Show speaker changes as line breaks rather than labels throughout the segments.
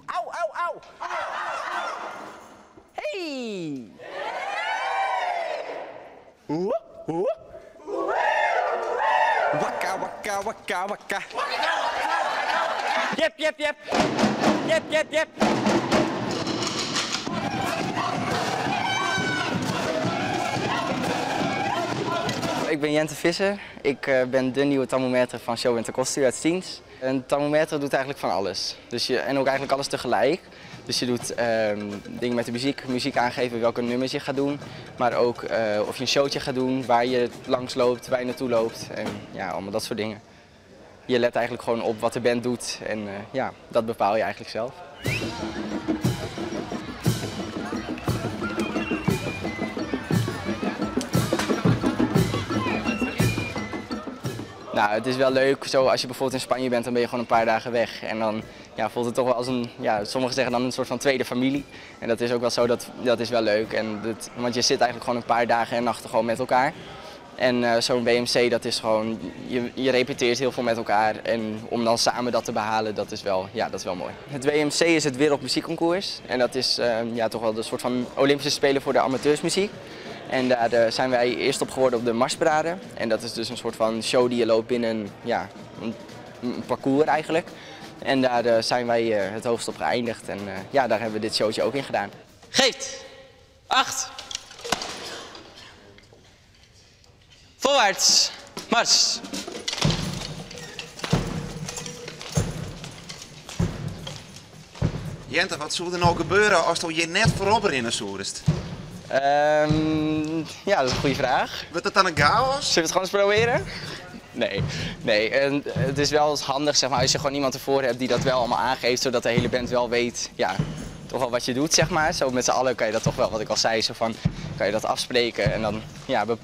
Au, au, au! Hey! Wakka, wakka, wakka, wakka. Jep, jep, jep. Jep, jep, jep. Ik ben Jente Visser. Ik ben de nieuwe tambourmaître van Showband Takostu uit Stiens. Een tambourmaître doet eigenlijk van alles. En ook eigenlijk alles tegelijk. Dus je doet dingen met de muziek, muziek aangeven welke nummers je gaat doen. Maar ook of je een showtje gaat doen, waar je langs loopt, waar je naartoe loopt. Allemaal dat soort dingen. Je let eigenlijk gewoon op wat de band doet en dat bepaal je eigenlijk zelf. Het is wel leuk, zo als je bijvoorbeeld in Spanje bent, dan ben je gewoon een paar dagen weg. En dan voelt het toch wel als een, sommigen zeggen dan een soort van tweede familie. En dat is ook wel zo, dat is wel leuk. Want je zit eigenlijk gewoon een paar dagen en nachten gewoon met elkaar. En zo'n WMC, dat is gewoon, je repeteert heel veel met elkaar. En om dan samen dat te behalen, dat is wel mooi. Het WMC is het Wereldmuziekconcours. En dat is toch wel de soort van Olympische Spelen voor de amateursmuziek. En daar zijn wij eerst op geworden op de Marsparade. En dat is dus een soort van show die je loopt binnen een parcours eigenlijk. En daar zijn wij het hoogst op geëindigd. En daar hebben we dit showtje ook in gedaan.
Geeft! 8! Voorwaarts! Mars!
Jente, wat zou er nou gebeuren als je je net voorop rennen zoest?
Dat is een goede vraag.
Wordt het dan een chaos?
Zullen we het gewoon eens proberen? Nee, nee. En het is wel eens handig, als je gewoon iemand ervoor hebt die dat wel allemaal aangeeft, zodat de hele band wel weet, toch wel wat je doet. Zo met z'n allen kan je dat toch wel, wat ik al zei, kan je dat afspreken. En dan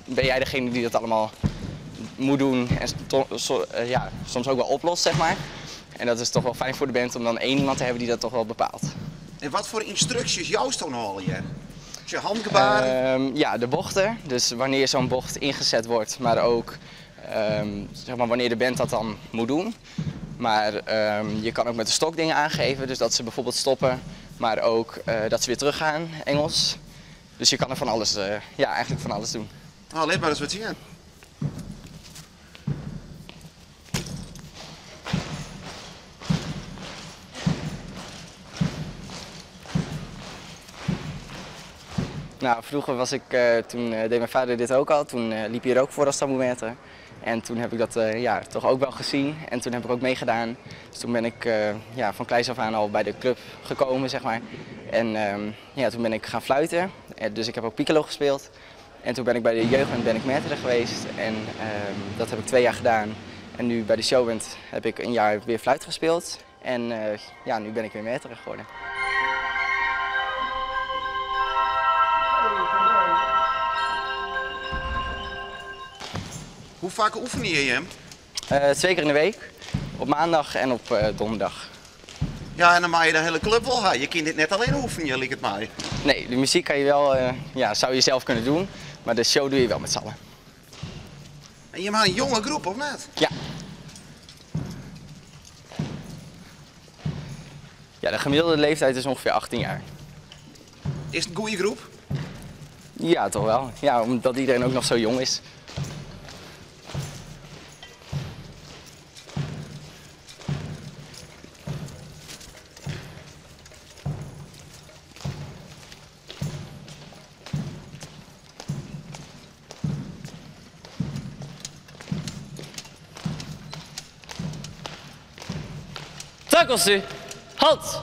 ben jij degene die dat allemaal moet doen en soms ook wel oplost. En dat is toch wel fijn voor de band om dan één iemand te hebben die dat toch wel bepaalt.
En wat voor instructies jou dan al hier? Je handgebaren?
Ja, de bochten. Dus wanneer zo'n bocht ingezet wordt, maar ook wanneer de band dat dan moet doen. Maar je kan ook met de stok dingen aangeven, dus dat ze bijvoorbeeld stoppen, maar ook dat ze weer teruggaan, Engels. Dus je kan er eigenlijk van alles doen.
Nou, laat maar eens wat zien.
Vroeger was ik, toen deed mijn vader dit ook al, toen liep hij er ook voor als tambourmaître. En toen heb ik dat toch ook wel gezien en toen heb ik ook meegedaan. Dus toen ben ik van kleins af aan al bij de club gekomen. En toen ben ik gaan fluiten, dus ik heb ook piccolo gespeeld. En toen ben ik bij de jeugdband ben ik maître geweest en dat heb ik 2 jaar gedaan. En nu bij de showband heb ik een jaar weer fluit gespeeld en nu ben ik weer maître geworden.
Hoe vaak oefen je hem?
2 keer in de week. Op maandag en op donderdag.
Ja, en dan maak je de hele club wel. Hè? Je kunt dit net alleen oefenen, lijkt het mij.
Nee, de muziek kan je wel, ja, zou je zelf kunnen doen, maar de show doe je wel met z'n allen.
En je maakt een jonge groep, of net?
Ja. Ja, de gemiddelde leeftijd is ongeveer 18 jaar.
Is het een goede groep?
Ja, toch wel. Ja, omdat iedereen ook nog zo jong is.
Takostu, halt!